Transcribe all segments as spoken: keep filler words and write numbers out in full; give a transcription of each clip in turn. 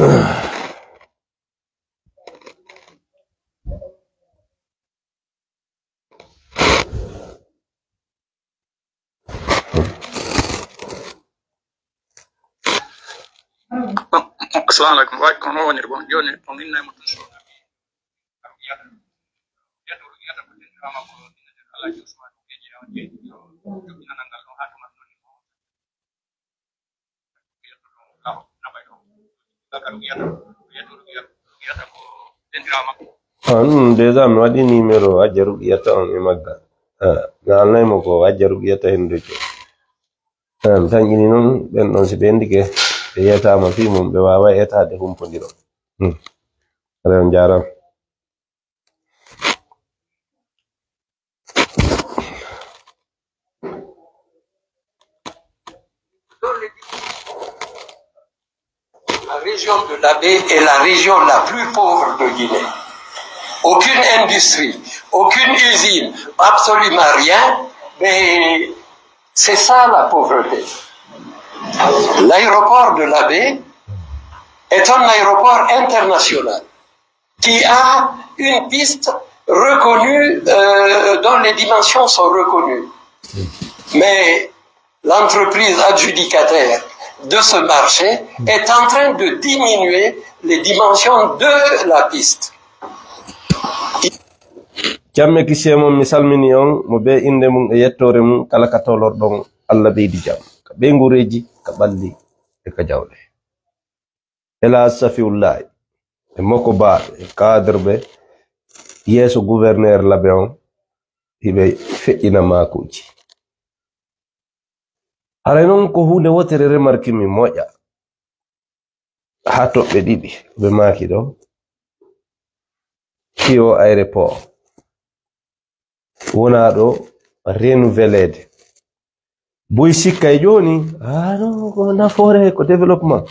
Assalamu alaikum. Wa alaikum wonir bon. Joni on inna mo tun so. Ah, ɗum déjà mi waɗi numéro Hajja Ruqiyata on e magga. Ah, mi haalnay mo ko Hajja Ruqiyata hen duƴƴo. Ah, mi tanƴini noon, ɓen ɗon si ɓe endike, ɓe yetaama fii mum, ɓe waaway etaade humpondiro. Hmm. Aɗa on jaaraama. La région de la baie est la région la plus pauvre de Guinée. Aucune industrie, aucune usine, absolument rien. Mais c'est ça la pauvreté. L'aéroport de la baie est un aéroport international qui a une piste reconnue, euh, dont les dimensions sont reconnues. Mais l'entreprise adjudicataire de ce marché est en train de diminuer les dimensions de la piste. Jamme kisiyee mon, mi salmini on, mo bee innde mum e yettoore mum, kala ka tolorɗon, Alla ɓeydi jam, ka ɓeynguureeji, ka ɓalli, e ka jawle. Elaas Safiullaahi, e Moko Ba, e cadre ɓe, yeeso gouverneur Labe on, hiɓe feƴƴina maakuuji. Haray non ko huunde wootere remarque mi moƴƴa. Haa toɓɓe ɗiɗi, ɓe maaki ɗo. Fii o aéroport. Wonaa ɗo renouvelede. Buy sikka e jooni, ah non, ko nafoore, ko développement.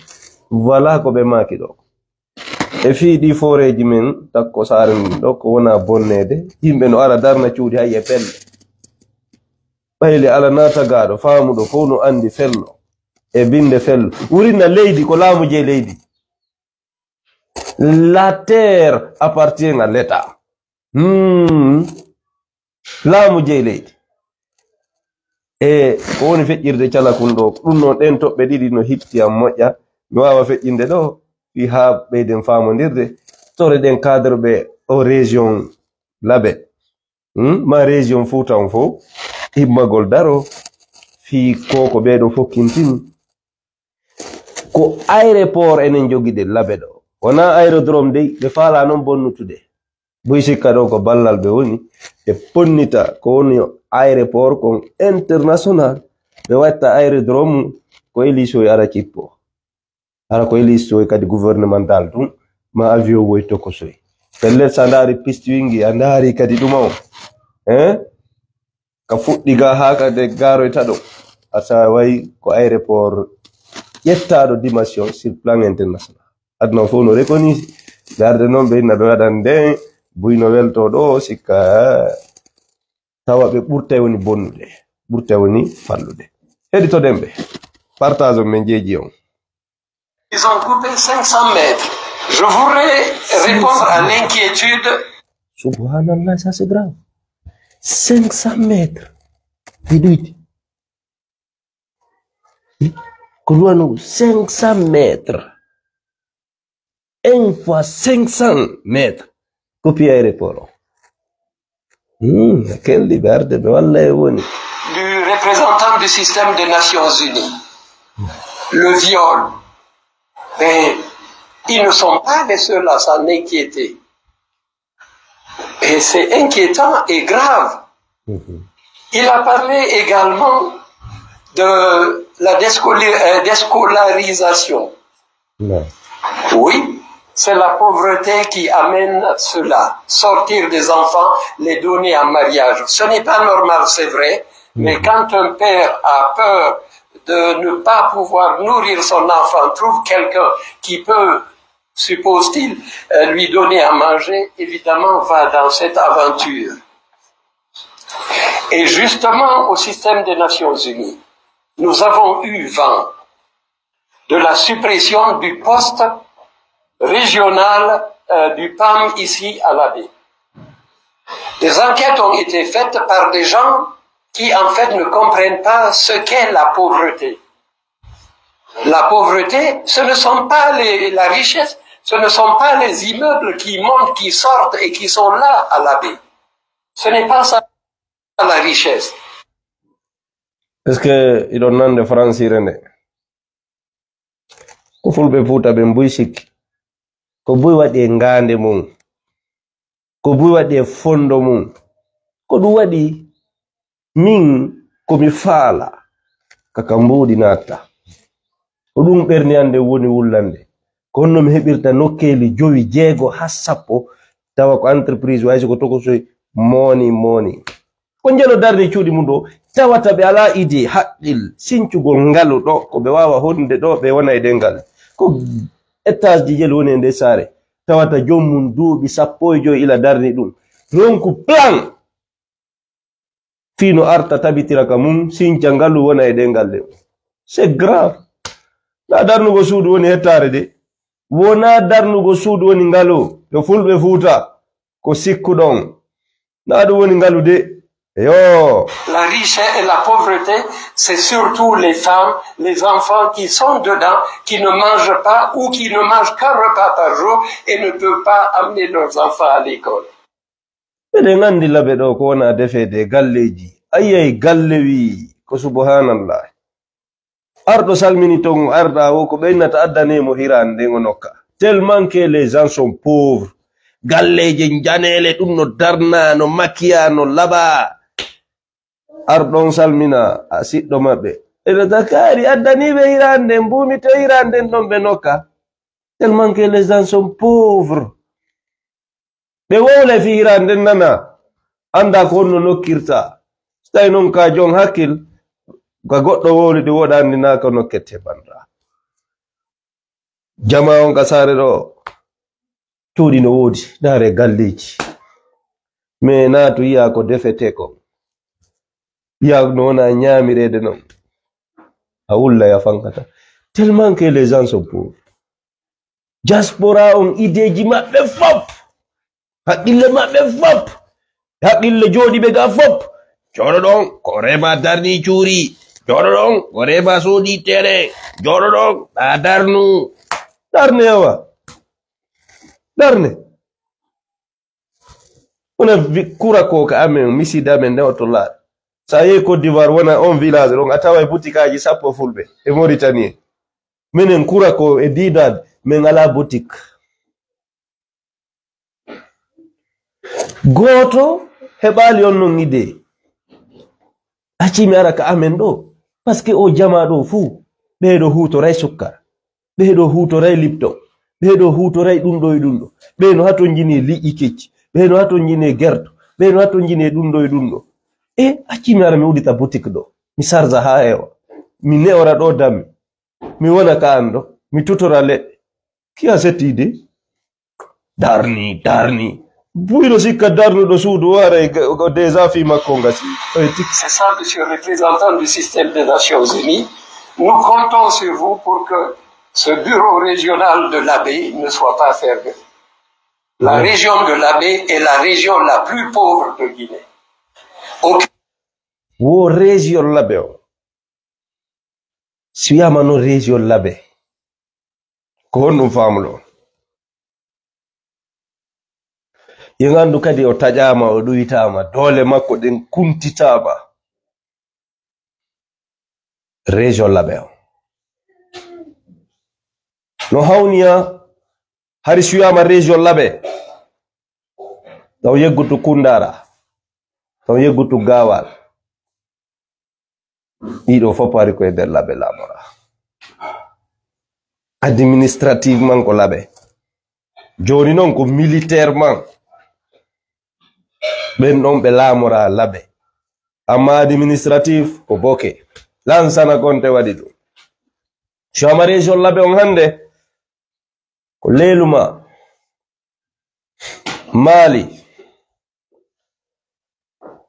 Voilà ko ɓe maaki ɗo. E fii ɗi fooreeji men, takko saare men ɗo, ko wonaa bonneede, yimɓe no ara darna cuuɗi hay e pelle. Ɓayli ala naa tagaaɗo, faamuɗo fow no anndi fello e binnde fello. Wurina leydi ko laamu jey leydi. La terre appartient à l'État. Hmm. Laamu jey leydi. E ko woni feƴƴirde calakun ɗo? Ɗum noon, ɗen toɓɓe ɗiɗi no hitti am moƴƴa. Mi waawa feƴƴinde ɗo, fii haa ɓeyden faamondirde. Tore ɗen cadre ɓe o région Labe. Hmm? Ma région Fouta on fow, himmagol daro, fii ko ko ɓee ɗo fokkintini. Ko aéroport enen jogiɗen Labe ɗo. Wonaa aérodrome dey, ɓe faalaa non bonnutude. Buy sikka ɗo ko ballal ɓe woni, ɓe ponnita ko woni aéroport kon international. Ɓe watta aérodrome ko e liisoy ara kippo. Hara ko e liisoy kadi gouvernemental tun, ma avion woy tokosoy. Pellet, sa ndaari piste wingi, a ndaari kadi ɗuma o. Hein? Ka fuɗɗi ga haa ka de gaaroyta ɗo. A taway ko aéroport ƴettaaɗo dimension sur plan international. Aduna o fof no reconnu. Darde noon ɓe inna ɓe waɗan nden, buy no welto ɗo, sikka tawa ɓe ɓurtay woni bonnude, ɓurtay woni fallude. Heɗitoɗen ɓe. Partage on men jeeji on. Ils ont coupé cinq cents mètres. Je voudrais répondre à l'inquiétude. Subhanallah, ça c'est grave. Cinq cents mètres. Déduit. Ko luwano cinq cents mètres. Un fois cinq cents mètres. Ko piya e report o. Hmm, ken liɓe arde ɓe walla e woni. Du représentant du système des Nations Unies. Le viol. Mais ils ne sont pas les seuls à s'en inquiéter. Et c'est inquiétant et grave. Mhm. Il a parlé également de la déscoli-, euh, déscolarisation. Non. Oui, c'est la pauvreté qui amène cela. Sortir des enfants, les donner en mariage. Ce n'est pas normal, c'est vrai, mais quand un père a peur de ne pas pouvoir nourrir son enfant, trouve quelqu'un qui peut, suppose-t-il, euh, lui donner à manger, évidemment, va dans cette aventure. Et justement, au système des Nations Unies, nous avons eu vent de la suppression du poste régional, euh, du PAM ici à La Baie. Des enquêtes ont été faites par des gens qui, en fait, ne comprennent pas ce qu'est la pauvreté. La pauvreté, ce ne sont pas les, la richesse, ce ne sont pas les immeubles qui montent, qui sortent et qui sont là à La Baie. Ce n'est pas ça la richesse. Est-ce que hiɗon nande fransire nde? Ko fulɓe Fuuta ɓen buy sikki. Ko buy waɗi e ngaande mum. Ko buy waɗi e fondo mum. Ko ɗum waɗi min ko mi faala ka ka mbuuɗi naatta. Ko ɗum ɓernde an nden woni wullande. Ko honno mi heɓirta nokkeeli jowi, jeego, haa sappo, tawa ko entreprise, way so ko tokosoy mooni, mooni. Ko njelo darni cuuɗi mum ɗo, tawata ɓe alaa idée, haqqil, sincugol ngalu ɗo, ko ɓe waawa honde ɗo, ɓe wona e ɗen ngal. Ko étage ji jelu woni e nde saare, tawata joom mum duuɓi sappo e joy ila darni ɗum. Ronku plan. Fii no arta tabitira ka mum, sinca ngalu wona e ɗen galle. C'est grave. Naa darnugo suudu woni hettaare de. Wonaa darnugo suudu woni ngalu. Yo fulɓe Fuuta, ko sikkuɗon. Naa ɗum woni ngalu de. Yo. La richesse et la pauvreté, c'est surtout les femmes, les enfants qui sont dedans, qui ne mangent pas ou qui ne mangent qu'un repas par jour et ne peuvent pas amener leurs enfants à l'école. Eɗen anndi Labe ɗo ko wona defeede e galleeji. Ayyay galle wii ko subhanallah. Arɗo salmini ton arɗa o ko ɓeynata addane mo hiraande nden o nokka. Tellement que les gens sont pauvres. Galleeje njaneele ɗum no darna, no makiya, no laba. Arɗo on salmina a siɗɗo maɓɓe. Ɓe ɓe zakari addaniiɓe hiraande nden, mbuumito hiraande nden ɗon ɓe nokka. Tellement que les gens sont pauvres. Ɓe wowlay fii hiraande nden nana, annda ko honno nokkirta. So tawi non ka jon hakkil, ka goɗɗo wowli ɗum woɗa anndi na ko nokkete banda. Jama on ka saare ɗo, cuuɗi no woodi, ndaare galleeji. Mais naatu yiya ko defete ko. Yiya no wona ñaamireede non. A wulla ya fankata. Tellement que les gens sont pauvres. Diaspora on ideeji maɓɓe fop, haqqille maɓɓe fop, haqqille jooɗiiɓe ga fop. Jooɗo ɗon ko rema darni cuuri. Jooɗo ɗon ko rema soodi tere. Jooɗo ɗon ɗa darnu. Darne yawa. Darne. Una kura ko ka amen, misida amen nde oto laaɗe. Sa yehi Côte d'Ivoire wona on village ɗon a taway butikaaji sappo fulɓe e Mauritanie. Minen kura ko e Didad men ala boutique. Gooto heɓaali on non idée. Acci mi ara ka amen ɗo. Parce que o jama ɗo fuu ɓeeɗo huutoray sukkar. Ɓeeɗo huutoray lipton. Ɓeeɗo huutoray ɗum ɗo e ɗum ɗo. Ɓeeno hatonjini e liƴƴi kecci. Ɓeeno hatonjini e gerto. Ɓeeno hatonjini e ɗum ɗo e ɗum ɗo. E acci mi ara mi udita boutique ɗo. Mi sarza haa heewa. Mi ne'ora ɗo dammi. Mi wona ka an ɗo. Mi tutora leɗɗe. Qui a cette idée? Darni, darni. Buy no sikka darnuɗo suudu o haray ga- ga- déjà fii makko ngasi. Oye tik. C'est ça, monsieur le représentant du système des Nations Unies. Nous comptons sur vous pour que ce bureau régional de La Baie ne soit pas fermé. La région de La Baie est la région la plus pauvre de Guinée. Aucun Wo région Labe o. Si wiyaama non région Labe, ko honɗum faamuɗo? Yo nganndu kadi o taƴaama, o ɗowitaama, doole makko ɗen kuntitaama. Région Labe o no hawniya hari si wiyaama région Labe, taw yeggutu Kundara, taw yeggutu Gawal. Ɗiɗo fof ari ko e nder Labe laamora. Administrativement ko Labe. Jooni noon ko militairement ɓen ɗon ɓe laamora Labe. Amma administratif ko Boke. Lansana Konte waɗi ɗum. Siwama région Labe on hannde ko Leeluma, Maali,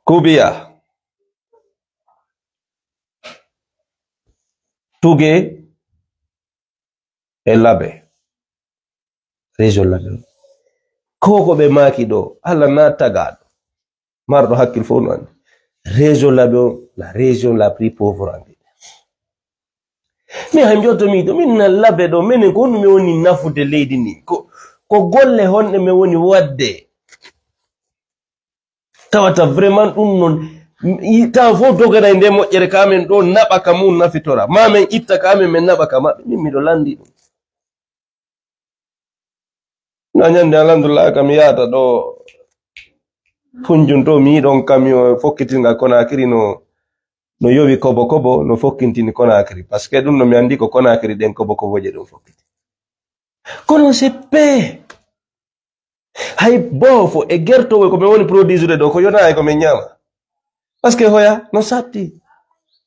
Kubiya, Tuge e Labe. Région Labe on. Ko ko ɓe maaki ɗo, Allah na tagaaɗo. Marɗo hakkil fof no anndi. Région Labe on, la région la plus pauvre en Guinée. Min hay njotto mi ɗo, min na Labe ɗo, menen ko honɗum woni nafude leydi ndi? Ko, ko golle honɗe men woni waɗde? Tawata vraiment ɗum non, i-, tawa fof dogana e nde moƴƴere ka men ɗo naɓa ka mum nafitora. Ma men itta ka men, men naɓa ka maɓɓe. Min miɗo lanndi ɗum. Na ñande alhamdulillah kam yahata ɗo Funjun to mi yiɗon camion fokkitinga Konakiri no, no yowi kobo kobo, no fokkintini Konakiri. Parce que ɗum no mi anndi ko Konakiri ɗen kobo koboje ɗum fokkiti. Kono c'est paix. Hay boofo e gertowo ko ɓe woni produire ɗo, ko yona e ko men ñaama. Parce que hoya no satti.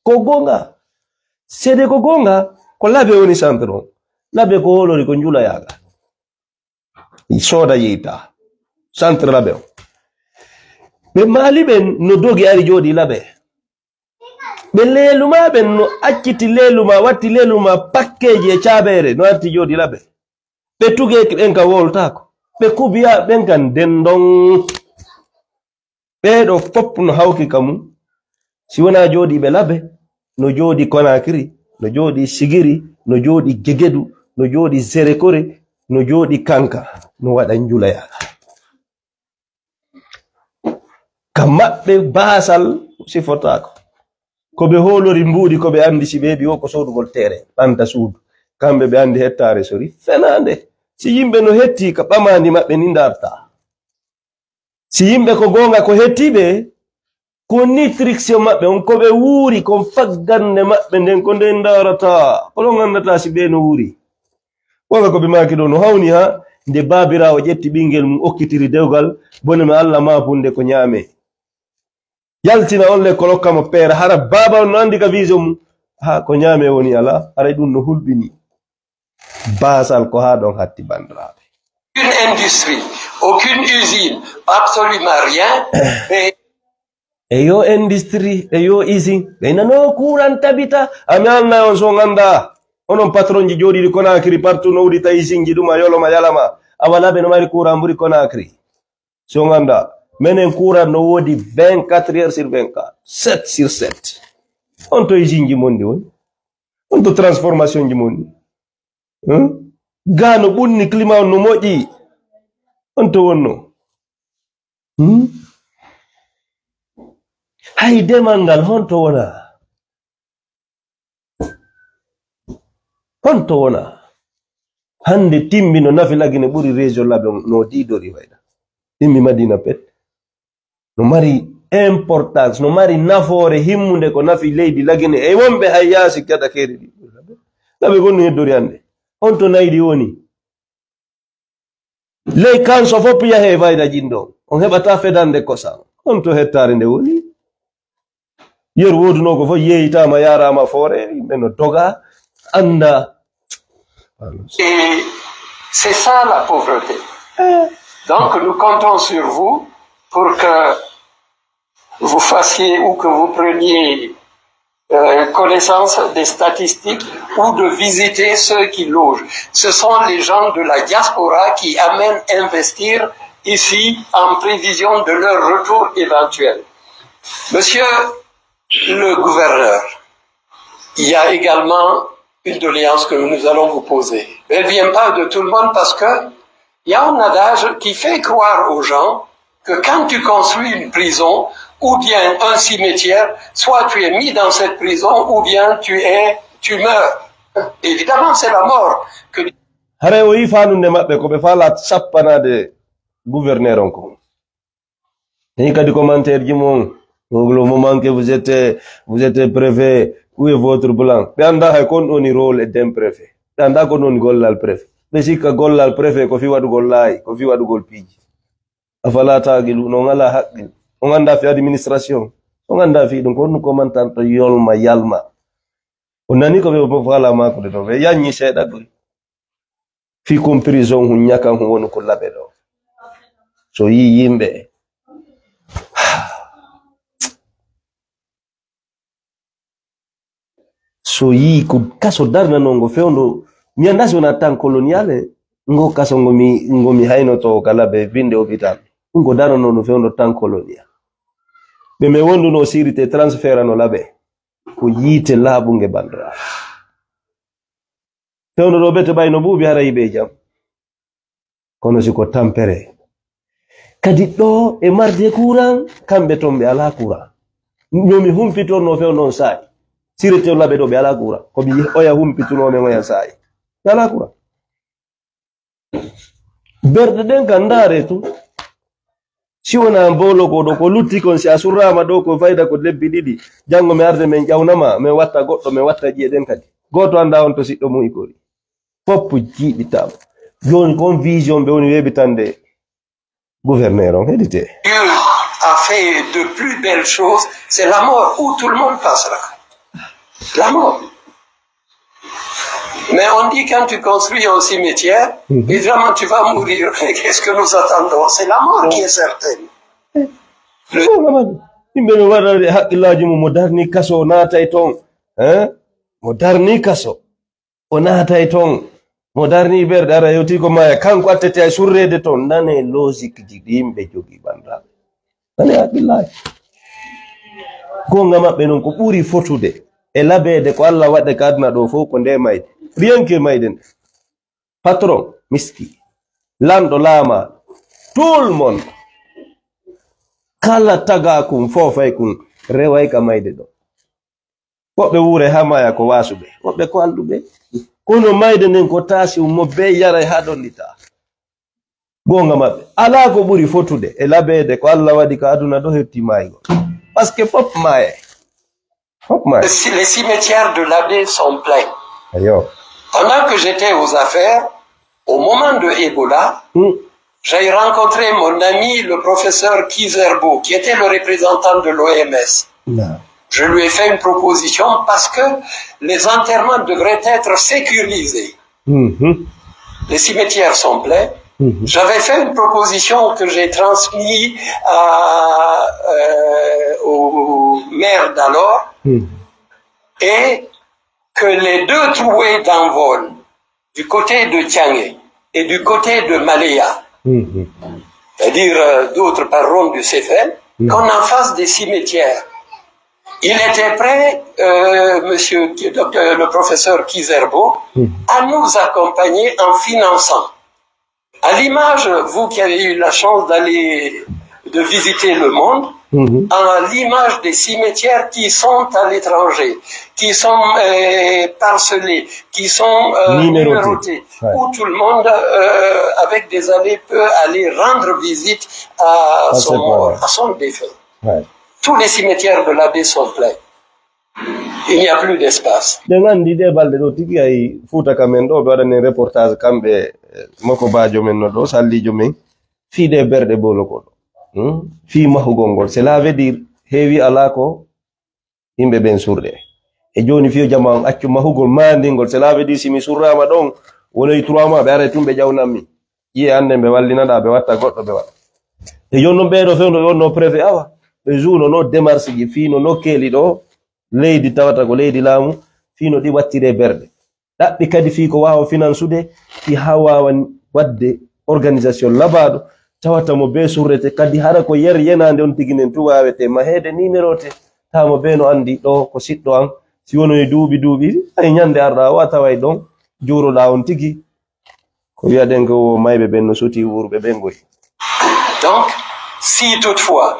Ko goonga. Seede ko goonga, ko Labe woni centre on. Labe ko hoolori ko njulayaaga. Sooda yeyta. Centre Labe on. Ɓe Maali ɓen no dogi ari jooɗi Labe. Ɓe Leeluma ɓen no acciti Leeluma, watti Leeluma pakkeeji e caabeere, no arti jooɗi Labe. Ɓe Tugeeki ɓen ka wowltaako. Ɓe Kubiya ɓen kan denndon. Ɓee ɗoo fof no hawki ka mum. Si wonaa jooɗiiɓe Labe, no jooɗi Konakiri, no jooɗi Sigiri, no jooɗi Gegedu, no jooɗi Zerekore, no jooɗi Kanka, no waɗa njulayaaga. Ka maɓɓe baasal sifotaako. Ko ɓe hoolori mbuuɗi, ko ɓe anndi si ɓe heɓi wo ko soodugol teere, ɓanta suudu. Kamɓe ɓe anndi hettaare sori, fenaande. Si yimɓe no hetti ka ɓamaandi maɓɓe ni ndarta. Si yimɓe ko goonga ko hetti ɓe, ko nutrition maɓɓe on, ko ɓe wuuri, kon faggande maɓɓe nden, ko nden ndarata, ko ɗon anndata si ɓe no wuuri. Wala ko ɓe maaki ɗo no hawni ha nde baabiraawo ƴetti ɓingel mum okkitiri dewgal, bone ma Allah maafunde ko ñaame. Yaltina on lekkol okka mo peera, hara baaba on no anndi ka vision mum. Ha ko ñaame woni ala, haray ɗum no hulɓini. Baasal ko ha ɗon hatti bandiraaɓe. Aucune industrie, aucune usine, absolument rien. Mais e yo industrie, e yo usine. Ɓe nano courant tabita, ami anna on so ngannda. Onon patron ji jooɗiiɗi Conakry partout no udita usine ji ɗum a yoloma yalama. Awa Labe no mari courant ɓuri Conakry. So ngannda, menen courant no woodi vingt-quatre heures sur vingt-quatre, sept sur sept. On to usine ji mon ɗi woni? On to transformation ji mon ɗi? Hein? Gaa no ɓunni, climat on no moƴƴi. On to wonno? Hmm? Hay demal ngal honto wona? Honto wona? Hande Timbi no nafi Lagine ɓuri région Labe no diidori wayda. Timbi Madina Pet. No mari importance, no mari nafoore himmunde ko nafi leydi Lagine e wonɓe hay yaasi gada keeri ɗi. Labe gonno heddori hande. Honto naydi woni? Ley kanso fof yahee fayda jindo. On heɓata fedande kosam. On to hettaare nde woni. Yeru woodunoo ko fof yeeyitaama, yaaraama foore, yimɓe no doga, annda. Et c'est ça la pauvreté. Eh. Donc nous comptons sur vous pour que vous fassiez ou que vous preniez euh, connaissance des statistiques ou de visiter ceux qui logent. Ce sont les gens de la diaspora qui amènent investir ici en prévision de leur retour éventuel. Monsieur le gouverneur, il y a également une doléance que nous allons vous poser. Elle ne vient pas de tout le monde parce que il y a un adage qui fait croire aux gens que quand tu construis une prison ou bien un cimetière, soit tu es mis dans cette prison ou bien tu es, tu meurs. Évidemment, c'est la mort que... Hare o yi fanunde maɓɓe ko ɓe fala sappanaade gouverneur on ko. Ni kadi commentaire ji mon, le moment que vous êtes, vous êtes préfet, où est votre plan? Ɓe annda hay kon ɗoni rôle e den préfet. Ɓe annda kon ɗoni gollal préfet. Ɓe sikka gollal préfet ko fi waɗugol laayi, ko fi waɗugol piiji. Afala taaqilu, no ngala haqqil. On annda fi administration. On annda fi ɗum, ko honno commentaire to yolma, yalma. On nani ko ɓe fala maako de to, ɓe yanyi seeɗa ɗum. Fii kon prison hun ñakan hun woni ko Labe ɗo. So yii yimɓe. So yii ko kaso darnanongo fewndo, mi annda si wona tan colonial, eh. Ngo kaso ngo mi, ngo mi haynotoo ka Labe, vinde hôpital. Ɗum ko daranoo no fewndo tan colonia. Ɓe men wondunoo sirite transfert no Labe. Ko yiite laaɓunge bandira. Fewndo ɗo ɓe to ɓayno buubi hara yiɓe jam. Kono si ko tampere. Kadi ɗo e marde courant, kamɓe ton ɓe alaa courant. No mi humpitorno fewndo on saa'i. Sirete Labe ɗo ɓe alaa courant. Ko mi oya humpitunoo men oya saa'i. Ɓe alaa courant. Berɗe ɗen kan ndaare tun. Si wonaa mboolo ko ɗo ko lutti kon, si a surraama ɗo ko fayda ko lebbi ɗiɗi, janngo mi arde men ƴawnama, men watta goɗɗo, men watta ƴi'e ɗen kadi. Gooto anndaa on to siɗɗo mum ikori. Foppu jiiɓitaama. Jooni ko on vision ɓe woni weeɓitande gouverneur on, heɗite. Dieu a fait de plus belles choses, c'est la mort où tout le monde passera. La mort. Mais on dit quand tu construis un cimetière, Mhm. évidemment tu vas mourir. Et qu'est-ce que nous attendons? C'est la mort qui est certaine. Fow lamande. Yimɓe no waɗande haqqillaaji mum, mo darni kaso naatay toon. Hein? Mo darni kaso. O naatay toon. Mo darni berɗe ara yewti ko maaya. Kanko attete ay surreede toon. Nane logique ji ɗi yimɓe jogii banndiraaɓe. Nane haqqillaaji. Goonga maɓɓe non ko ɓuri fotude e labeede ko Alla waɗde ka aduna ɗo fow ko nde mayde. Rien que mayde nde. Patron, miski. Lanɗo laama. Tout le monde. Kala tagaa kun, foofay kun, reway ka mayde ɗo. Woɓɓe wuuray haa maaya ko waasuɓe. Woɓɓe ko alɗuɓe. Kono mayde nden ko taasi mo bee yaray haa ɗon ɗi taa. Goonga maɓɓe. Alaa ko ɓuri fotude e labeede ko Alla waɗi ka aduna ɗo hetti maaygo. Parce que fop maaye. Fop maaye. Si- Les cimetières de Labe sont pleins. Ayo. Pendant que j'étais aux affaires, au moment de Ebola, Hmm. j'ai rencontré mon ami, le professeur Kizerbo, qui était le représentant de l'O M S. Non. Je lui ai fait une proposition parce que les enterrements devraient être sécurisés. Mhm. Les cimetières sont pleins. Mhm. J'avais fait une proposition que j'ai transmise à, euh, au maire d'alors Mhm. et que les deux trouées d'envol du côté de Tiangé et du côté de Malea, Mhm. c'est-à-dire, euh, d'autres parlons du C F L, Mhm. qu'on en fasse des cimetières. Il était prêt, euh, monsieur, docteur, le professeur Kizerbo, Mhm. à nous accompagner en finançant. À l'image, vous qui avez eu la chance d'aller, de visiter le monde, Mhm. à l'image des cimetières qui sont à l'étranger, qui sont, euh, parcelés, qui sont, euh, Numérotés. Numérotés, Ouais. où tout le monde, euh, avec des allées, peut aller rendre visite à À son ses mort, proches. À son défunt. Ouais. Tous les cimetières de Labe sont pleins. Il n'y a plus d'espace. Ɗen anndi ɗee balɗe ɗo tigi ay Fuuta ka men ɗo, ɓe waɗani reportage kamɓe, eh, Moko Baajo men no ɗo, Salliijo men, fii ɗee berɗe boolo ko ɗo. Hmm? Fii mahugol ngol. Cela veut dire, heewi alaa ko yimɓe ɓen surɗe. E jooni fii o jamaa on accu mahugol maandingol. Cela veut dire, si mi surraama ɗon, wonoyi trois mois, ɓe aray tun ɓe ƴawnammi. Ƴi'e an nden ɓe wallinaɗaa, ɓe watta goɗɗo, ɓe waɗa. E jooni non ɓee ɗo fewndo ɓe wonno préfet, awa, ɓe juunono démarche ji fii no nokkeeli ɗo, leydi tawata ko leydi laamu, fii no ɗi wattire berɗe. Ɗaɓɓi kadi fii ko waawa finansude, fii haa waawa waɗde organisation labaaɗo, tawata mo bee surrete, kadi hara ko yer yenaande on tigi nden tun waawete maheede, numérote, tawa mo bee no anndi ɗo ko siɗɗo an. Si wonoyi duuɓi, duuɓi, ay ñande arɗa o a taway ɗon, juuroɗaa on tigi. Ko wi'aɗen ko wo mayɓe ɓen no soti wuurɓe ɓen goy. Donc, si toutefois,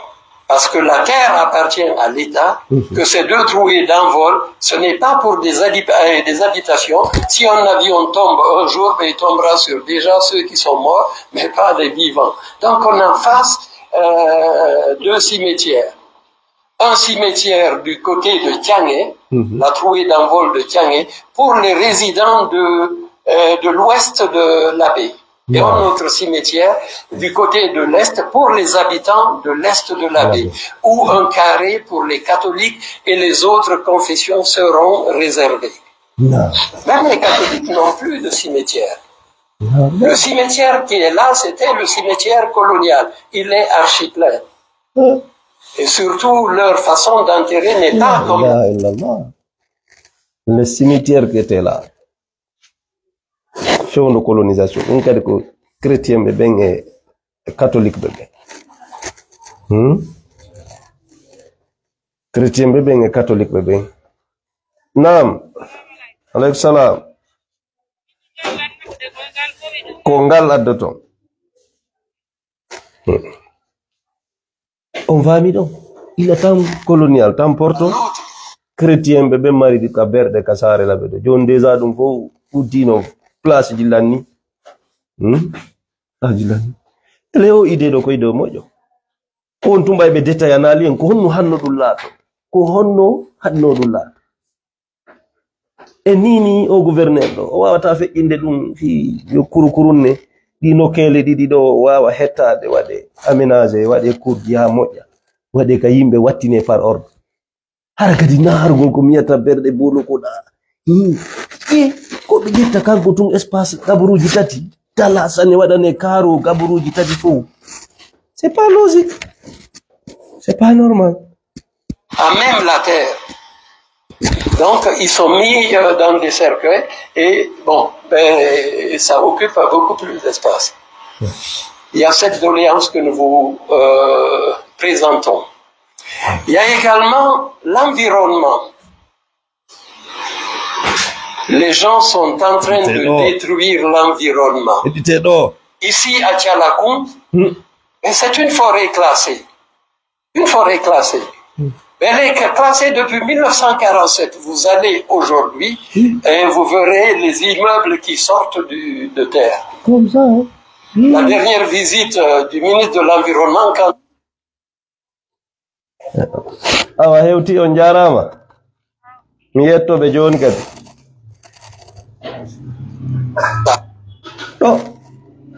parce que la terre appartient à l'État, Mhm. que ces deux trouées d'envol, ce n'est pas pour des, habit- euh, des habitations. Si un avion tombe un jour, ben, il tombera sur déjà ceux qui sont morts, mais pas les vivants. Donc, on en face, euh, deux cimetières. Un cimetière du côté de Tiangé, Mhm. la trouée d'envol de Tiangé, pour les résidents de, euh, de l'ouest de la baie. Et Non. Un autre cimetière du côté de l'est pour les habitants de l'est de la baie, D'accord. Où un carré pour les catholiques et les autres confessions seront réservés. Non. Même les catholiques n'ont plus de cimetière. Non, non. Le cimetière qui est là, c'était le cimetière colonial. Il est archi plein. Hein? Et surtout, leur façon d'enterrer n'est pas La comme ilaha illallah. Le cimetière qui était là. Fewndo colonisation. Ɗum kadi ko chrétien ɓe ɓen e, e catholique ɓe ɓen. Hmm? Chrétien ɓe ɓen e catholique ɓe ɓen. Naam. Aleykum salaam. Ko ngal addoto. Hmm. On faami ɗon? Ila tan colonial, tan porto. Chrétien ɓe ɓen mari ɗi ka berɗe ka saare laɓe ɗo. Jooni déjà ɗum fof uddino place ji lanni. Hmm? Place ji lanni. Ele o idée ɗo koy dow moƴƴo. Ko on tumba ɓe détail analyse en, ko honno hanno ɗum laato? Ko honno hanno ɗum laato? E nii nii, o gouverneur ɗo, o waawataa feƴƴinde ɗum fii yo kurukurun ne, ɗi nokkeele ɗiɗi ɗo, o waawa hettaade, waɗe aménagé, waɗe kurji haa moƴƴa, waɗe ka yimɓe wattine par ordre. Hara kadi naargol ko mi yiyata berɗe bolo ko ɗa. Hmm. E ko ɓe ƴetta kanko tun espace gaburuuji tati, dala sane waɗane kaaro gaburuuji tati fof. C'est pas logique. C'est pas normal. À même la terre. Donc, ils sont mis euh, dans des cercueils et, bon, ben, ça occupe beaucoup plus d'espace. Il y a cette doléance que nous vous euh, présentons. Il y a également l'environnement. Les gens sont en train de détruire l'environnement. Ici, à Tchalakoun, et c'est une forêt classée. Une forêt classée. Elle est classée depuis mille neuf cent quarante-sept. Vous allez aujourd'hui et vous verrez les immeubles qui sortent du- de terre. Comme ça, hein? La dernière visite euh, du ministre de l'Environnement, quand Awa hewti, on njaaraama. Mi yetto ɓe jooni kadi. Ɗo,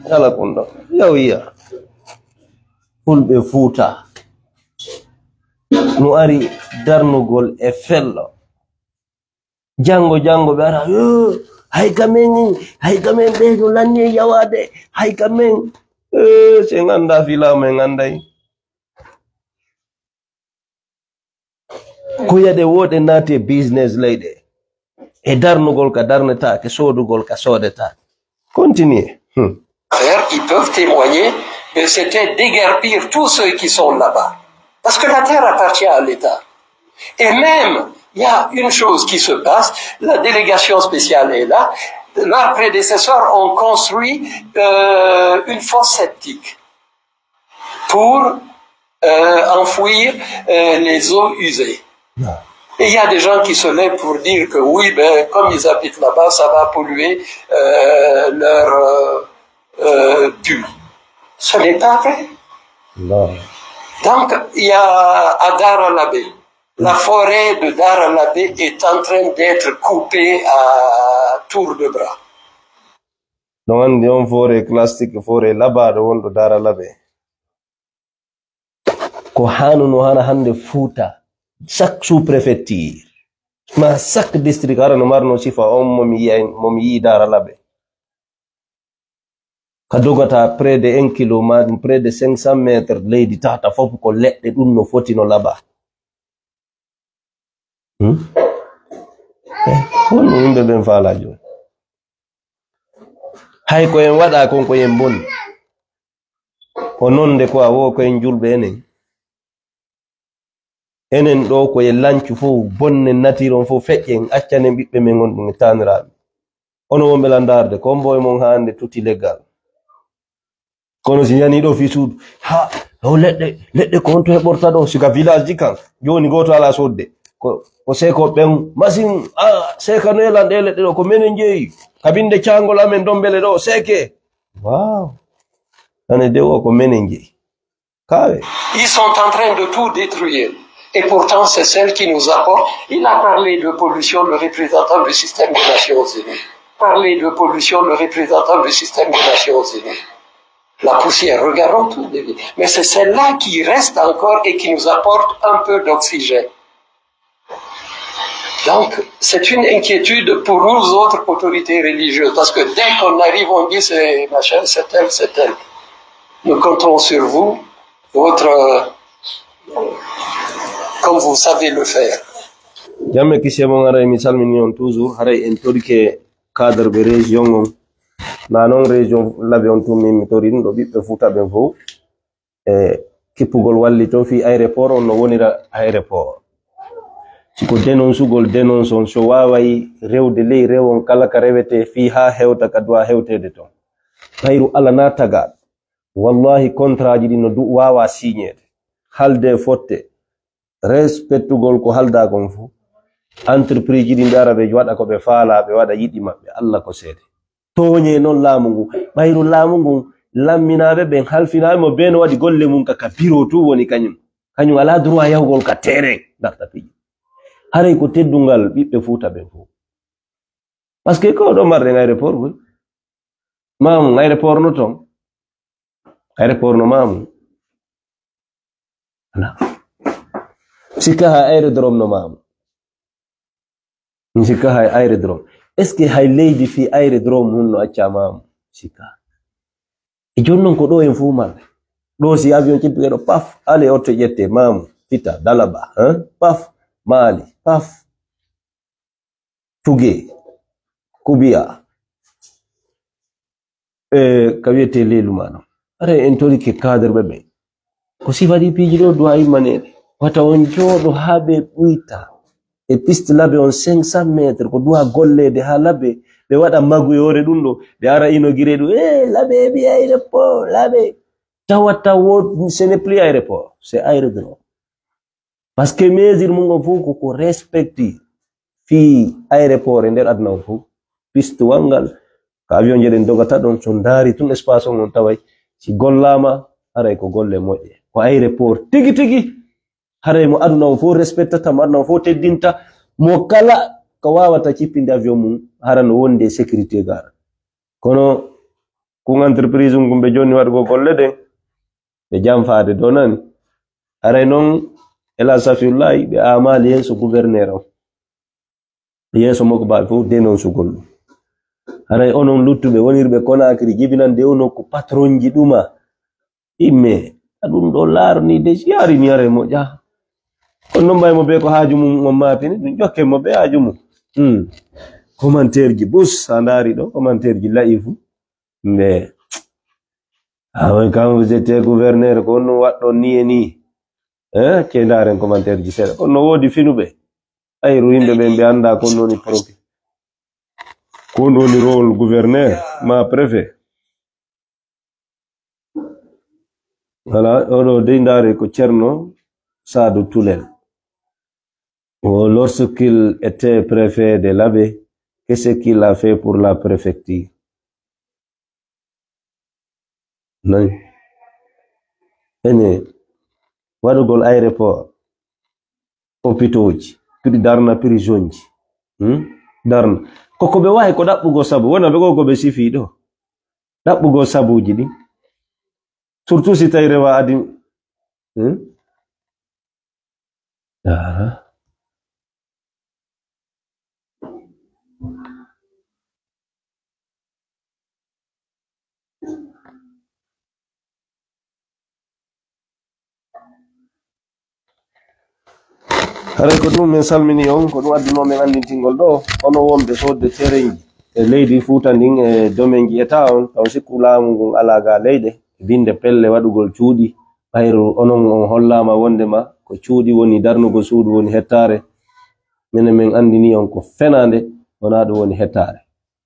kala kun ɗo. Yaw yiya. Fulɓe Fuuta. No ari darnugol e fello. Janngo, janngo ɓe ara, "Yoo, hay ka men, hay ka men ɓe no lanni e yawaade, hay ka men." Eh, si en anndaa filaamu, en annday. Ko yaɗe wooɗe naati e business leyɗe. E darnugol ka darnetaake, soodugol ka soodetaake. Continue. Hmm. Ils peuvent témoigner, mais c'était déguerpir tous ceux qui sont là-bas. Parce que la terre appartient à l'État. Et même, il y a une chose qui se passe, la délégation spéciale est là, leurs prédécesseurs ont construit euh, une fosse septique pour euh, enfouir euh, les eaux usées. Et il y a des gens qui se lèvent pour dire que oui, ben, comme ils habitent là-bas, ça va polluer euh, leur euh, euh, puits. Ce n'est pas vrai. Non. Donc, il y a à Daralabé, la forêt de Daralabé est en train d'être coupée à tour de bras. Ɗon anndi on foore classique, foore labaaɗo wonɗo Daralabé. Ko hanuno hana hannde Fuuta, chaque sous-préfecture, ma chaque district, hara no marno sifa on mo mi yi'ay, mo mi yi'i Daralabé. Ka dogata près de un kilo, ma ɗum près de cinq cents mètres leydi tata fof ko leɗɗe, ɗum no foti no laba. Hmm? Eh, honno yimɓe ɓen faalaa jooni? Hay ko en waɗa kon ko en boni. Ko non nde ko a wo ko en julɓe enen. Enen ɗo ko e lancu fof, bonne nature on fof feƴƴen, accanen ɓiɓɓe men on ɗum e taaniraaɓe. Ono wonɓe landaarde, ko mboy mon hannde tuti leggal. Kono si yani ɗo fii suudu, ha, o leɗɗe, leɗɗe ko honto heɓorta ɗo, siga village ji kan, jooni gooto alaa sodde. Ko, ko seeko ɓen masin, a, seeka no elan ɗe leɗɗe ɗo, ko menen jeyi. Ka binde caangol amen dombele ɗo, seeke. Waaw. Ane de o ko menen jeyi. Kaawe. Ils sont en train de tout détruire. Et pourtant, c'est celle qui nous apporte. Il a parlé de pollution, le représentant du système des Nations Unies. Parler de pollution, le représentant du système des Nations Unies. La poussière, regardons tout. Mais c'est celle-là qui reste encore et qui nous apporte un peu d'oxygène. Donc, c'est une inquiétude pour nous autres autorités religieuses, parce que dès qu'on arrive, on dit c'est machin, c'est tel, c'est tel. Nous comptons sur vous, votre, euh, comme vous savez le faire. Jamme kisiya mon, haray mi salmini on toujours, haray en torike cadre ɓe région on. Na non région Labe on tun min mi tori ɗum ɗo ɓiɓɓe Fuuta ɓen fof. E kippugol wallito fii aéroport on no wonira aéroport. Si ko dénoncugol dénonce on, so waaway rewde ley rew on kala ka rewetee fii haa hewta ka duwaa hewteede ton. Ɓayru Alla na tagaa. Wallahi, kontraaji ɗin no du-, waawaa signeede. Haalde fotte. Respectugol ko haaldaa kon fof. Entreprise ɗin ɓe ara ɓe waɗa ko ɓe faalaa, ɓe waɗa yiɗi maɓɓe. Alla ko seede. Tooñee non laamu ngun. Ɓayru laamu ngun, lamminaaɓe ɓen, halfinaaɓe mo, ɓe no waɗi golle mun ka, ka biro tun woni kañun. Kañun alaa droit yahugol ka terrain, darta piiji. Haray ko teddungal ɓiɓɓe Fuuta ɓen fof. Parce que ko ɗo marɗen aéroport koy. Maamu, aéroport no ton. Aéroport no maamu. Ala. Sikka hay aérodrome no maamu. Sikka hay aérodrome. Est-ce que hay leydi fii aérodrome mun no acca maamu? Sikka. E jooni non ko ɗo en fof marɗe. Ɗo si avion cippi ɗo, paf, ale oto ƴette maamu, fita, dalaba, hein? Paf, maali, paf. Tuge, kubiya, e ka wiyetee leelu maa non. Haray en torike cadre ɓe ɓen. Ko sifa ɗi piiji ɗo duwaa immaneede. Wata on jooɗo haa ɓe ɓuyta. E piste Labe on cinq cents mètres, ko duwaa golleede haa Labe. Ɓe waɗa maguyoore ɗum ɗo. Ɓe ara inaugurer ɗum. Eh, Labe heɓi aéroport, Labe. Tawa tawo, ce n'est plus aéroport, c'est aérodrome. Parce que mesure mun on fof ko, ko respecti fii aéroport e nder aduna on fof. Piste wanngal, ko avion je ɗen dogata ɗon, so ndaari tun espace on, on taway si gollaama, haray ko golle moƴƴe. Ko aéroport tigi tigi, haray mo aduna on fof respectata, mo aduna on fof teddinta, mo kala ko waawata cippinde avion mun, hara no wondi e sécurité gaara. Kono kun entreprise kun ɓe jonni waɗugol golle ɗen, ɓe janfaade dow nani. Haray non, Ela Safiyullahi, ɓe aamaali yeeso gouverneur on. Yeeso makko baaɓe fof dénoncugol ɗum. Haray onon luttuɓe wonirɓe Conakry, jibinande o nokku patronji ɗuma. Imme, a ɗum ɗo laarni de, si yaari ni haray moƴƴa. Kono non mbay mo be ko haaju mum on maapini, ɗum ƴokke mo be haaju mum. Hmm. Commentaire ji bus, a ndaari ɗo, commentaire ji la'ifu. Mbe, awa, quand vous étiez gouverneur, ko honno waɗɗon ni e ni? Eh, ke ndaaren commentaire ji seeɗa. Kono no woodi finuɓe. Ayru yimɓe ɓen ɓe anndaa ko honno woni profi-, ko honno woni rôle gouverneur, ma préfet. Voilà, oɗo dey ndaare ko Ceerno Saadu Tulel. O, lorsqu'il était préfet de Labé, qu'est-ce qu'il a fait pour la préfecture? Nayi. Ene, waɗugol aéroport, hôpitaux ji, pri-, darna prison ji. Hmm? Darna. Ko ko ɓe waawi ko ɗaɓɓugol sabu, wona ɓe ko ko ɓe sifii ɗo. Ɗaɓɓugol sabuuji ɗin. Surtout si tawi rewa adi. Hmm? Aha. Haray ko ɗum min salmini on, ko ɗum addunoo min anndintingol ɗo, onon wonɓe soodde terenji e leydi Fuuta ndin e domenji eta on, taw sikku laamu ngun alaa ga leyɗe, e binde pelle waɗugol cuuɗi, ɓayru onon on hollaama wondema ko cuuɗi woni darnugol suudu woni hettaare, minen min anndini on ko fenaande, wonaa ɗum woni hettaare.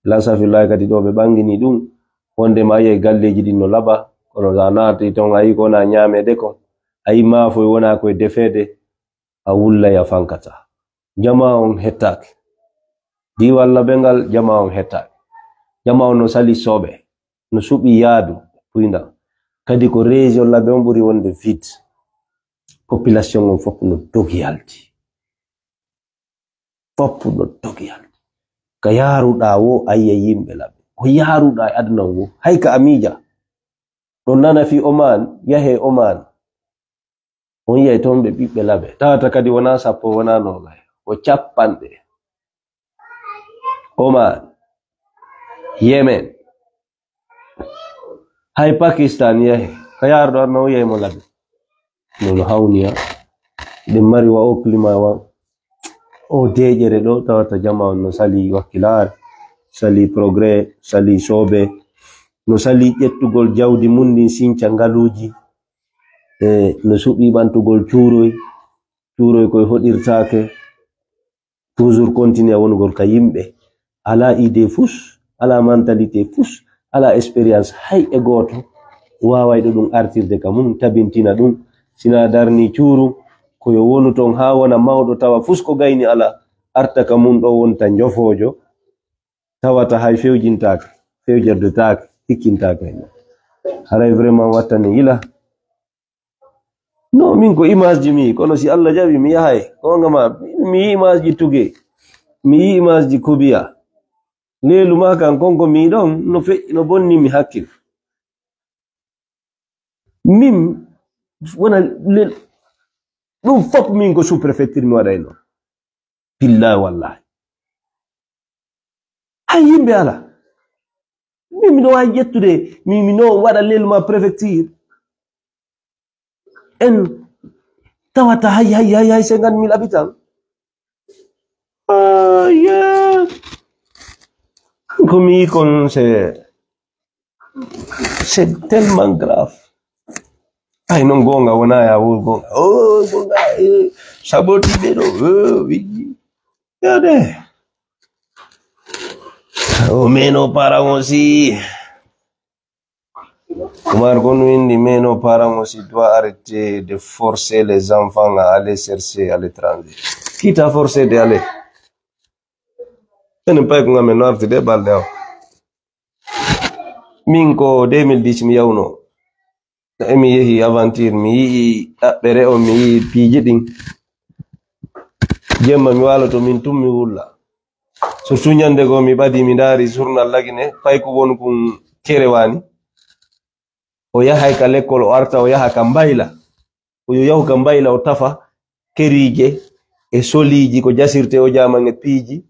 Lasafillaahi kadi ɗo ɓe ɓangini ɗum, wondema a yi'ay galleeji ɗin no laɓa, kono sa naati ton a yi'i ko wona ñaameede kon, a yi'i maafoy wona koye defeede, a wullay a fankataa. Jamaa on hettaaki. Diiwal Labe ngal, jamaa on hettaaki. Jamaa on no sali soɓe, no suɓi yaadu, puynda. Kadi ko région Labe on ɓuri wonde vide. Population on fof no dogi yalti. Fof no dogi yalti. Ka yaaruɗaa wo a yi'ay yimɓe Labe. Ko yaaruɗaa e aduna on wo. Hay ka a miija. Ɗon nana fii Oman, yahee Oman. On yi'ay ton ɓe ɓiɓɓe Labe. Tawata kadi wonaa sappo, wonaa noogay. Ko cappanɗe. Oman, Yemen, hay Pakistan yahi. Ka yaaruɗo arno on yi'ay mo Labe. No, no hawniya. Ɗen mari wa o climat wa. O deeƴere ɗo tawata jama on no sali wakkilaare, sali progrès, sali soobe. No salii ƴettugol jawdi mun ndin sinca ngaluuji, e no suɓii ɓantugol cuuroy, cuuroy koy hoɗirtaake, toujours continue wonugol ka yimɓe, alaa idée fus, alaa mentalité fus, alaa expérience hay e gooto waawayɗo ɗum artirde ka mun, tabintina ɗum, sinaa darnii cuuru, ko yo wonu ton haa wona mawɗo tawa fus ko gayni alaa, arta ka mun ɗo wonta njofoojo, tawata hay fewjintaake, fewjordotaake, hikkintaake. Haray vraiment wattani yila. No, min ko image ji mi, kono si Allah jaɓi mi yahay. Ko nga ma, mi yi image ji tuge. Mi yi image ji kubiya. Leelu ma kan kon ko mi ɗon, no fe-, no bonni mi hakkil. Min, wona lel-, ɗum fop min ko sous-préfecture mi waɗayno. Billahi wallahi. Hay yimɓe ala. Min miɗo waawi ƴettude, mi, mi no waɗa lelma préfecture. En tawata hay, hay, hay, hay cinquante mille habitants. Ah, yeah. Ko mi kon, c'est, c'est tellement grave. Ay, non, gonga wona ya wol gonga. Oh, gonga, eh, saboti ɓe ɗo. Oh, oui. Regardez. Oh, mais nos parents aussi. Omar Gonwindi, mais nos parents aussi doivent arrêter de forcer les enfants à aller chercher à l'étranger. Qui t'a forcé d'aller? Enen pay ko ngamen no artude balɗe o. Min ko deux mille dix mi yawno. E mi yehi aventure, mi yi'i ɗaɓɓere on, mi yi'i piiji ɗin. Jemma mi waaloto min tun mi wulla. Surtout ñande goo mi ɓadi mi ndaari journal Lagine, pay ko won kun kerewani. O yahay ka lekkol, o arta, o yaha ka mbayla. O yo yahu ka mbayla, o tafa keriije e soliiji ko jasirte o jaman e piiji.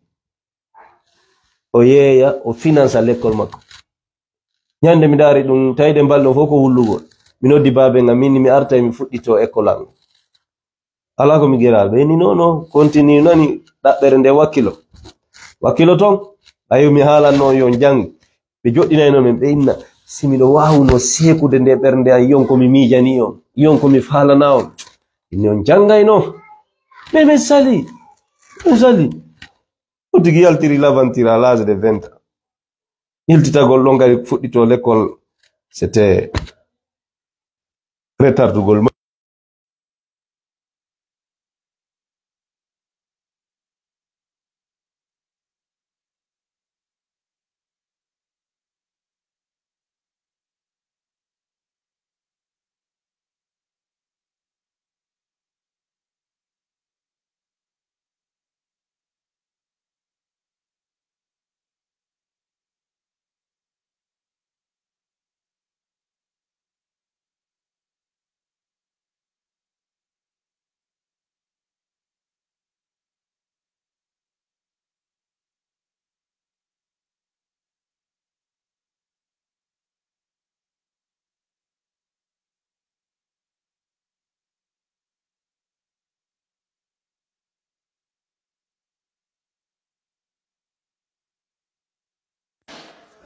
O yeeya, o finansa lekkol makko. Ñande mi ndaari ɗum, tawi ɗen balɗe on fof ko wullugol. Mi noddi baaben am, min mi artay mi fuɗɗito ekkol an. Alaa ko mi geral. Ɓe inni, "Non, non, continue, nani ɗaɓɓere nde wakkilo. Wakkilo ton, ayo mi haalanno on yon jang." Ɓe joɗɗinayno men, ɓe inna, si miɗo waawuno seekude nde ɓernde an, yon ko mi miijani on, yon ko mi faalana on. Inni on jangayno. Ɓe men sali, on sali. O tigi yaltiri l'aventure à l'âge de vingt ans. Yiltitagol ɗon kadi fuɗɗito lekkol, c'était retardugol ma.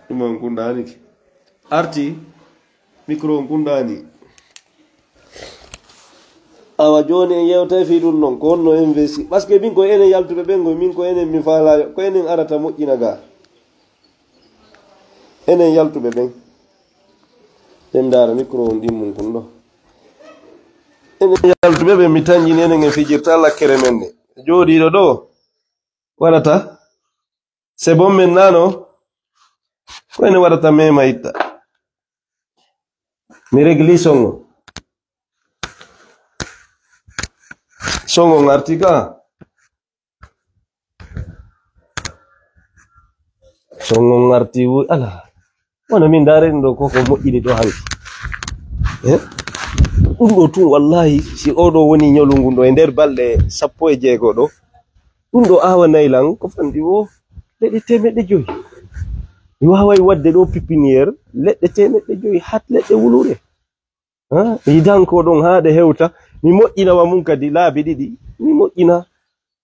Ɗum on kunɗaani ki. Arti, micro on kunɗaani. Awa jooni en yewtay fii ɗum non, ko honno investi. Parce que min ko enen yaltuɓe ɓen, ko min ko enen mi faalaa, ko enen arata moƴƴina ga. Enen yaltuɓe ɓen. Ɓen ndaara micro on ɗin mun kun ɗo. Enen yaltuɓe ɓen mi tanƴini enen en fijirta lakkere men nde. Jooɗiiɗo ɗo waɗata. C'est bon maintenant, non? Ko ene waɗata mema itta. Mi regli songo. Songo ngarti ka. Songo ngarti wu-, ala. Wano min ndaare ɗum ɗo ko ko moƴƴini ɗo hanki. Eh? Ɗum ɗo tun wallahi si oɗo woni ñolu ngun ɗo e nder balɗe sappo e jeego ɗo. Ɗum ɗo awa naylan ko fandi wo leɗɗe teemeɗɗe jowi. Mi waaway waɗde ɗo pépinière leɗɗe teemeɗɗe jowi hat leɗɗe wulure. Ah, mi yidan ko ɗon haa ɗe hewta. Mi moƴƴina wa mun kadi laabi ɗiɗi. Mi moƴƴina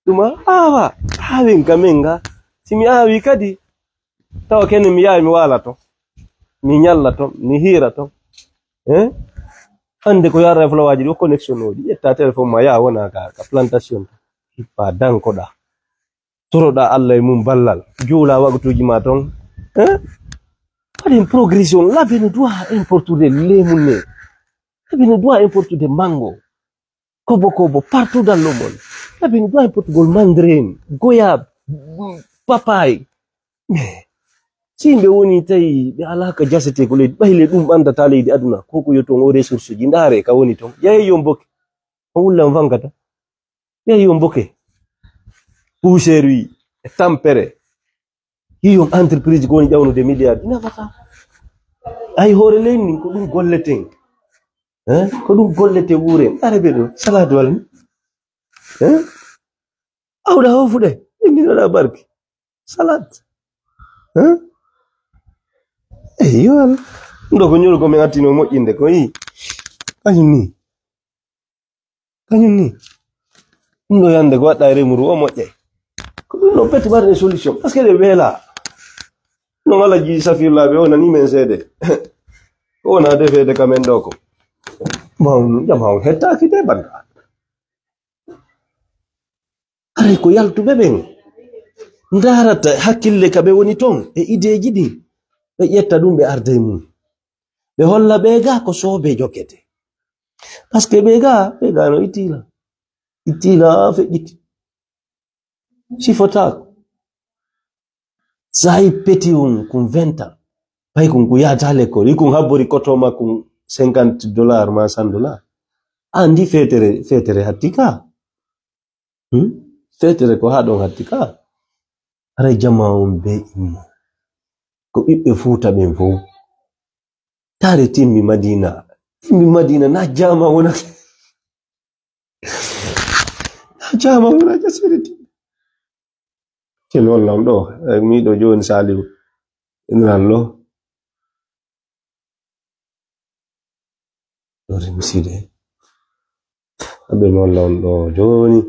ɗuma aawa. Aawen ka men nga. Si mi aawi kadi, tawa kene mi yahay mi waala to. mi ñalla ton, mi hiira ton. Eh? Hannde ko yaara e fulawaaji ɗi, o connexion o ɗi. Ƴetta téléphone ma, yaa wona ka, ka plantation. Ippa dankoɗaa. Toroɗaa Allah e mum ballal. Juula waqtuuji ma ton. Eh? Waɗen progression. Labe no doit importude lemune. Labe no doit importude mango. Kobo kobo, partout dans le monde. Labe no doit importugol mandarin, goyave, papaye. Mais, si yimɓe woni tawi ɓe alaa ka jasete ko leydi, ɓay le ɗum ɓandata leydi aduna, ko ko yo ton o ressource ji, ndaare ka woni ton. Yahe yo mboke. On wullan vangata. Yahe yo mboke. Poussière wi, e tampere. Yiyon entreprise ko woni ƴawnude milliard, ina fata. Ay hoore leydi ndin, ko ɗum golleten. Eh? Ko ɗum gollete wuuren. Are ɓe ɗo, salade wala ni? Eh? Awɗa ho fuɗe, indi waɗa barki. Salade. Eh? Eyyo, Allah. Ɗum ɗo ko ñolu ko min attino moƴƴinde ko yi. Kañum ni. Kañum ni. Ɗum ɗo yande ko waɗɗa e remuru o moƴƴay. Ko ɗum ɗo peti ɓarde solution. Parce que ɗe weela. Non Alaji Safirlaaɓe o nani men seede. Ko wona defeede ka men ɗo ko. Ma on jama on hettaaki de banda. Haray ko yaltuɓe ɓen ndaarata hakkille ka ɓe woni ton e ideeji ɗin. Ɓe ƴetta ɗum ɓe arda e mum. Ɓe holla ɓe ga ko soobe jokete. Parce que ɓe ga, ɓe ga no itila. Itila feƴƴiti. Sifotaako. Sa yi peti on kun vingt ans. Pay kun ku yaata l'école. Yi kun habbori koto ma kun cinquante dollars ma cent dollars. Andi fetere, fetere hatti ka. Hmm? Fetere ko haa ɗon hatti ka. Haray jamaa on be immo. Ko ɓiɓɓe Fuuta ɓen fow. Taare timmi Madina. Timmi Madina na jaama wona. Na jaama wona jasere timmi. Ken wallam ɗo. Eh, miɗo jooni Saliu. Inallo. Ɗo rimside. Aɓe mi holla on ɗo jooni.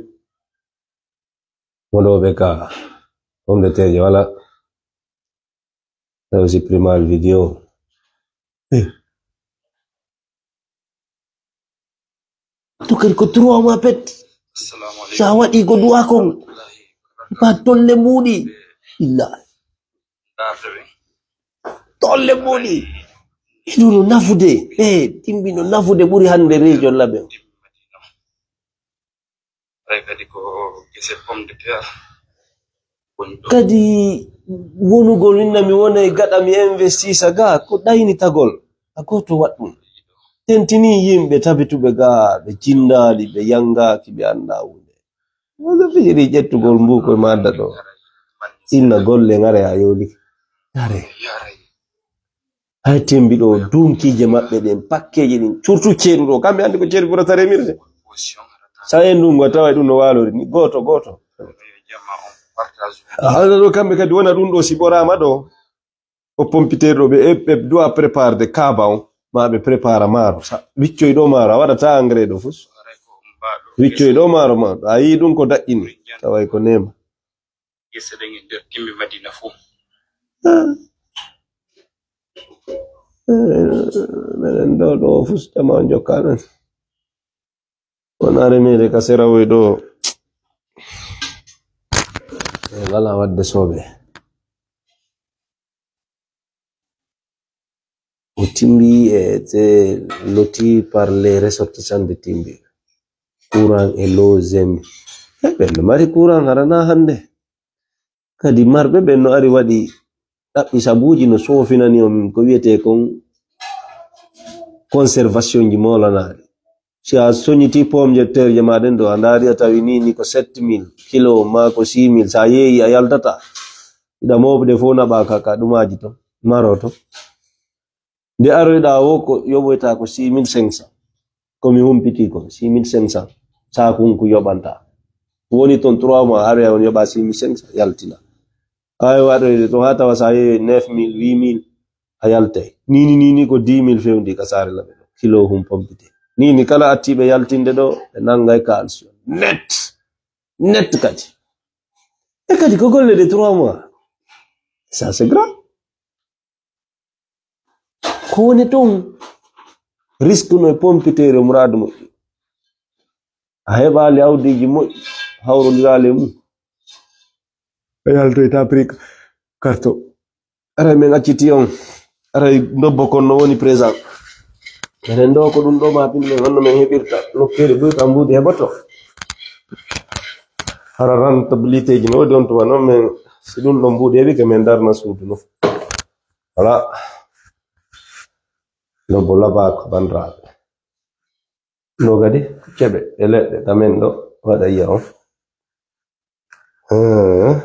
Moɗoɓe ka pomme de terre wala. Tawi si primal vidéo. Eh. To kadi ko trois mois pet. Sa waɗi ko du'a kon. Ba tolle mbuɗi. Illa. Tolle mbuɗi. Idu no nafude. Eh, timbi no nafude ɓuri hande région laɓe. Kadi wonugol inna mi wona e gaɗa mi investisa ga ko ɗaynitagol. A goto waɗɗum. Tentini yimɓe tabituɓe ga ɓe jindaali, ɓe yangaaki, ɓe annda hunde. Wala fijiri ƴettugol mbuuko e maadda ɗo. Inna golle ngare a yoli. Yare. Hay tembi ɗo dunkiije maɓɓe ɗen, pakkeeje ɗin, surtout ceeɗu ɗo. Kamɓe anndi ko ceeɗu ɓurata remirde. Sa en ndungu a taway ɗum no waalori ni, gooto, gooto. A haalata ɗo kamɓe kadi wona ɗum ɗo si ɓoraama ɗo. O pompiteer ɗo ɓe, ɓe, ɓe doit préparer de kaaba on, ma ɓe prépara maaro. Sa wiccoy ɗo maaro, a waɗata engrais ɗo fus. Wiccoy ɗo maaro ma, a yii ɗum ko daƴƴini, taway ko neema. Gese ɗen e nder timmi Madina fof. Ah. Eh, meɗen ɗo, ɗo fus jama on jokka men. Wona remeede ka sera woy ɗo. Eh, wala wadde soɓe. O timbi e te loti par les ressortissants de Timbi. Courant et l'eau, zemi. Eh, ɓen no mari courant harana hande. Kadi marɓe ɓen no ari waɗi ɗaɓɓi sabuuji no soofinani on ko wi'etee kon conservation ji moolanaaɗi. Si a soñitii pomme de terre ma ɗen ɗo, a ndaari a tawi ni, ni ko sept mille kilo, maa ko six mille, sa yeeyi a yaltata. Iɗa mooɓude fof naɓa ka, ka ɗumaaji ton, maro ton. Nde aroyɗaa o ko yoɓoyta ko six mille cinq cents. Ko mi humpitii ko six mille cinq cents. Saakun ku yoɓanta. Woni ton trois mois, aroya on yoɓa six mille cinq cents, yaltina. Ay waɗoyde ton haa tawa sa yeeyi neuf mille, huit mille, a yaltay. Nini, nini ko dix mille fewndi ka saare laɓe ɗo. Kilo hum pompite. Nini kala attiiɓe yaltinde ɗo, ɓe nangay kaalis. Net. Net kadi. E kadi ko golle de trois mois. Ça, c'est grave. Woni ton, risque no e pompiteeri e muraadu moƴƴi. A heɓaali awdiiji moƴƴi, hawrondiraali e mum. A yaltoyta prix carte. Aray men acciti on. Aray ndobbo kon no woni présent. Menen ɗo ko ɗum ɗo ma pin men honno men heɓirta nokkeeli buy ka mbuuɗi heɓoto. Hara rentabilité ji no waɗi on tuma non men si ɗum ɗon mbuuɗi heɓi ke men darna suudu no. Voilà. Ndobbo labaako bandiraaɓe. Ɗo kadi keɓe e leɗɗe ka men ɗo waɗa yiya on. Hee.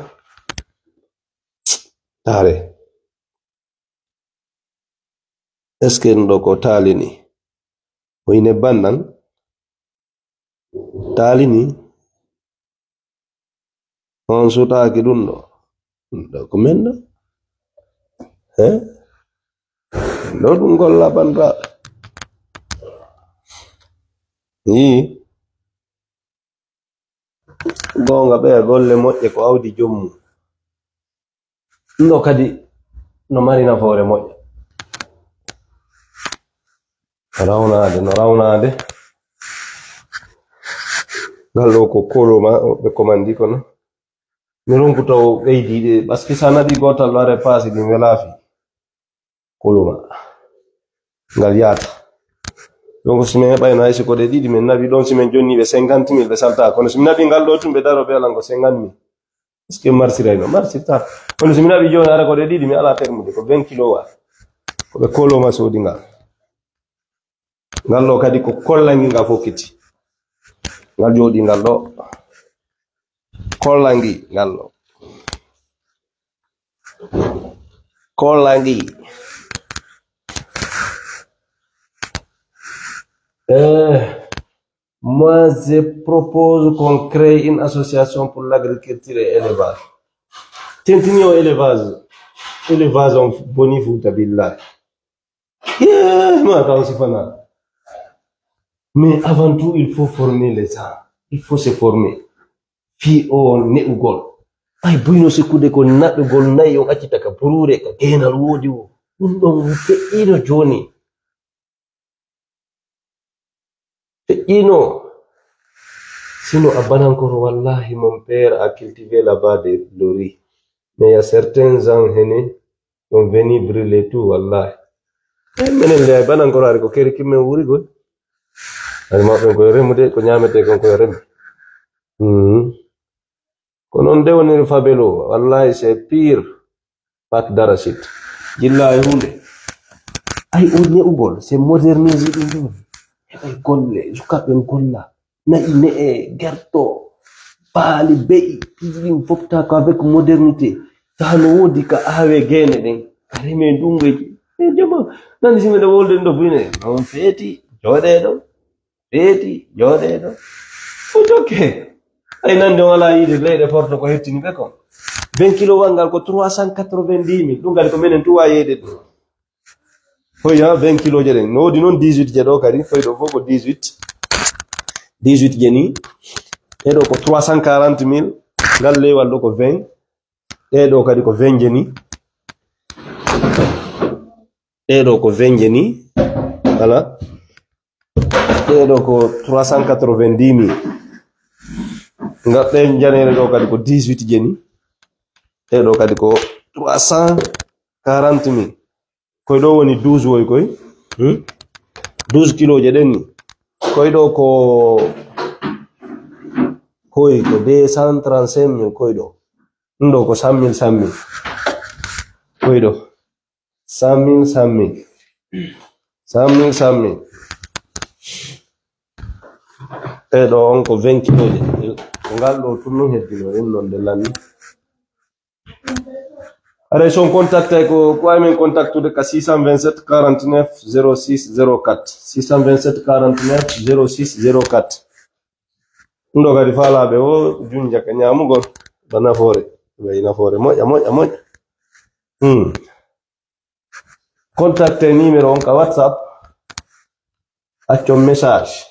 Taare. Est-ce que ɗum ɗo ko taalini? O ine bannan? Taalini? On sutaaki ɗum ɗo? Ɗum ɗo ko men ɗo? Hee? Ɗo ɗum golla bandiraaɓe. Yii. Goonga ɓeya golle moƴƴe ko awdi joom mum. Ɗum ɗo kadi no mari nafoore moƴƴe. No rawnaade, no rawnaade. Ngal ɗo ko koloma, ɓe komandi kono. Mi ronku taw ɓeydiiɗe, parce que so a naɓi gootal ɗo are paasi ɗin welaa fii. Koloma. Ngal yaata. Donc si min heɓayno hay si ko ɗe ɗiɗi min naɓi ɗon si min jonni ɓe cinquante mille ɓe salta. Kono si mi naɓi ngal ɗo tun ɓe daro ɓe alan ko cinquante mille. Est-ce que marsirayno? Marsirta. Kono si mi naɓi jooni ara ko ɗe ɗiɗi mi ala termude ko vingt kilo wa. Ko ɓe koloma soodi ngal. Ngal ɗo kadi ko kollangi nga fokkiti. Ngal jooɗi ngal ɗo. Kollangi ngal ɗo. Kollangi. Eh, moi, je propose qu'on crée une association pour l'agriculture et élevage. Tentini o élevage. Élevage on boni futa billahi. Yee, ma taw si fanaa. Mais avant tout, il faut former les gens. Il faut se former. Fii o ne'ugol. Ay buyno sikkude ko naɓugol nayi on accita ka buruure, ka geenal woodi wo. Ɗum ɗon feƴƴiino jooni. Feƴƴiino. Sinon, a banankoro, wallahi, mon père a cultivé là-bas de, le riz. Mais il y a certains gens, hene, sont venus brûler tout, wallahi. Eh, menen le, ay banankoro, ari ko keri kimmen wurigol. Ari maɓɓen koye remude, ko ñaamete kon koye remi. Mhm. Ko non nde woniri fabelo, wallahi, c'est pire. Pak darasit. Jilla e hunde. Ay, o ne'ugol, c'est moderniser ɗum ɗon. Heɓay golle, sukaaɓe en golla. Na'i ne'e, gerto, baali, be'i, piiji ɗin fof ta ko avec modernité. Tawa no woodi ka aawe geene ɗen, ka reme ndungeji. E jama, nani si miɗo wolde ɗo buyne, non feeti, jooɗee ɗo. Feeti, jooɗee ɗo. O jokke. Ay, nande on alaa yiide leyɗe Porto ko hettini ɓe kon. Vingt kilo wanngal ko trois cent quatre-vingt-dix mille. Ɗum kadi ko menen tuwa yeeyde ɗum. Hoya vingt kilo je ɗen. No woodi noon dix-huit je ɗo kadi. Koy ɗo fof ko dix-huit. Dix-huit je ni. E ɗo ko trois cent quarante mille. Ngal lewal ɗo ko vingt. Ɗee ɗo kadi ko vingt je ni. Ɗee ɗo ko vingt je ni. Voilà. Ɗee ɗo ko trois cent quatre-vingt-dix mille. Nga ɗee njaneere ɗo kadi ko dix-huit je ni. Ɗee ɗo kadi ko trois cent quarante mille. Koy ɗo woni douze woy koy. Hmm? Douze kilo je ɗen ni. Koy ɗo ko, koy ko deux cent trente-cinq mille koy ɗo. Ɗum ɗo ko cent mille, cent mille. Koy ɗo. Cent mille, cent mille. Cent mille, cent mille. E ɗo on ko vingt kilo je. Ko ngal ɗo tun non heddino, ɗum non nde lanni. Aray son contacté ko, ko ay men contactude ka six cent vingt-sept quarante-neuf zéro six zéro quatre. Six cent vingt-sept quarante-neuf zéro six zéro quatre. Ɗum ɗo kadi faalaaɓe o junja ka ñaamugol. Ba nafoore. Ba nafoore. Moƴƴa, moƴƴa, moƴƴa. Hmm. Contacté numéro on ka WhatsApp. Accon message.